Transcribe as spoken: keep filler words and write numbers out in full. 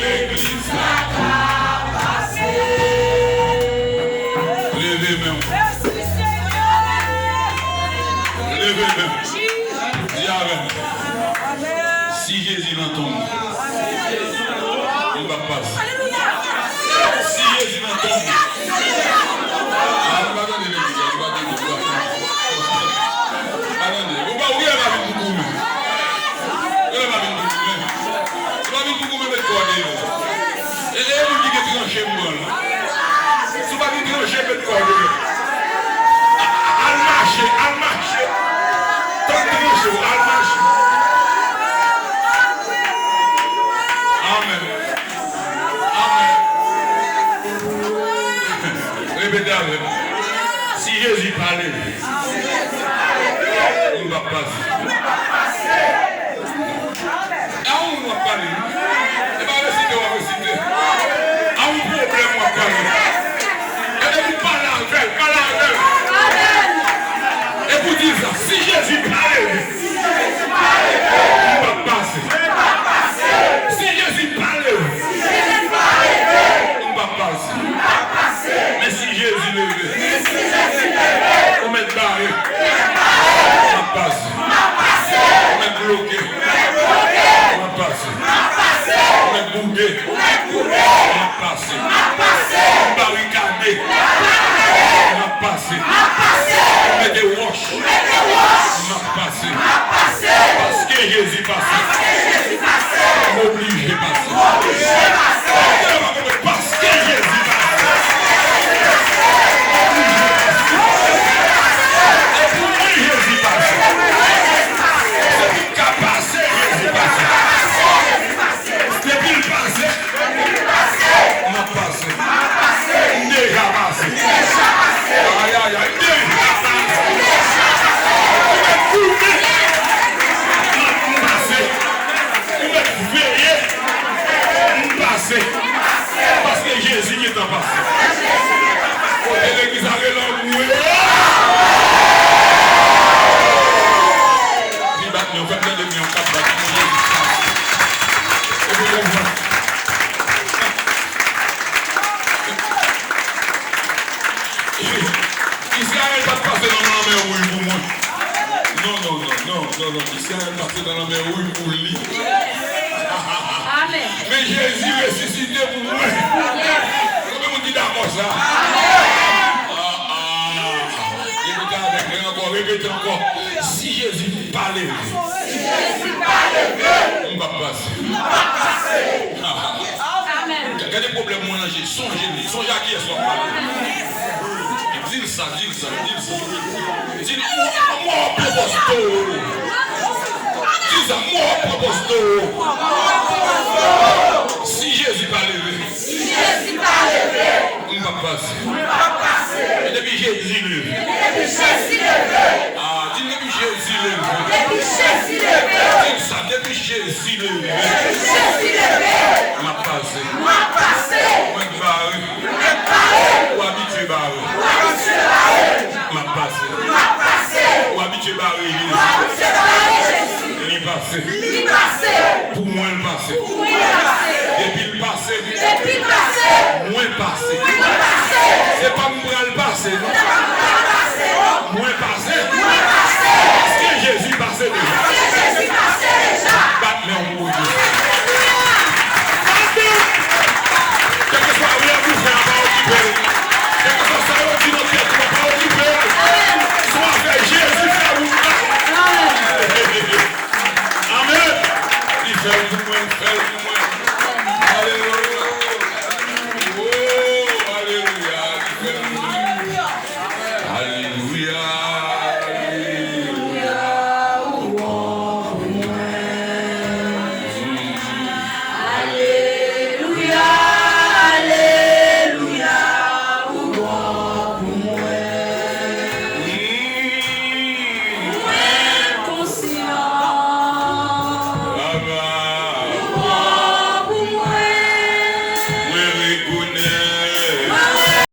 Legliz la ka pase. Leve men w. Leve men w. Di avè m. Si Jezi nan tonm, m p ap pase. Si Jezi nan tonm, a, nou pa tande legliz la, nou pa tande, nou pa tande. Pa tande. Ou pa, ou genlè pa vin pou goumen. Genlè pa vin pou goumen. Ou pa vin pou goumen, met kò deyò. E, e moun ki gen tranche m pran la. Si w pa gen tranche, met kò deyò. A, a, al mache, al mache. Tann tranche w, al mache. Amèn. Amèn. Repete avè m. Si Jezi pa leve, m p ap pase. A yon moun w ap pale, wi. E pa resite w ap resite. A yon pwoblèm w ap pale. E depi w pale avè l, pale avè l. Epi w di sa, si Jezi pa leve, m p ap pase. Si Jezi pa leve, m p ap pase. Men si Jezi leve, ou mèt bare, m ap pase. Ou mèt bloke, m ap pase. Ou mèt boude, m ap pase. Ou barikade, m ap pase. Ou mete wòch, m ap pase. Paske Jezi pase, m oblije pase. Paske Jezi pase, m oblije pase. E pou mwen Jezi pase. Se pou m ka pase, Jezi pase. Depi l pase, m ap pase. M deja pase. Ayayay, m deja pase. Ou mèt koute, m pase. Ou mèt veye, m pase. Paske Jezi gentan pase. Kote legliz la rele anmwe. Li bat men, fè m tande men yon kat bat pou Jezi pase. Epi konsa. Izrayèl pa t pase nan lanmè wouj pou mwen. Non, non, non, non, non, non. Izrayèl pase nan lanmè wouj pou li. Amèn. Men Jezi resisite pou mwen. Konbyen moun ki dakò sa? Ah, ah. Repete avèk mwen ankò, repete ankò. Si Jezi pa leve, m p ap pase. Amèn. Gade pwoblèm mwen nan je, sonje li, sonje a kiyès w ap pale. Di l sa, di l sa, di l sa. Di l, mwen, mwen w ap pwopoze w. Di l sa, mwen w ap pwopoze w. Si Jezi pa leve, si Jezi pa leve, m p ap pase. M p ap pase. E depi Jezi leve. Depi Jezi leve. Ah, di l depi Jezi leve. Depi Jezi leve. Di l sa, depi Jezi leve. Depi Jezi leve. M ap pase. M ap pase. Mwen bare. Mwen bare. Ou abitye bare. Ou abitye bare. M ap pase. M ap pase. Ou abitye bare Jezi. Ou abitye bare Jezi. Li pase. Li pase. Pou mwen l pase. Pou mwen l pase. Depi l pase. Depi l pase. Mwen pase. Mwen pase. Se pa m pral pase, non. Se pa m pral pase, non. Mwen pase. Mwen pase. Paske Jezi pase deja. Paske Jezi pase deja. Bat men w pou Jezi. Bat men w. Kèlkeswa erè ou fè a, pa okipe l. Kèlkeswa sa yo di nan tèt ou a, pa okipe l. Se yon afè Jezi fè wout la. Amèn. Li fè l pou mwen, li fè l pou mwen. Alelouya.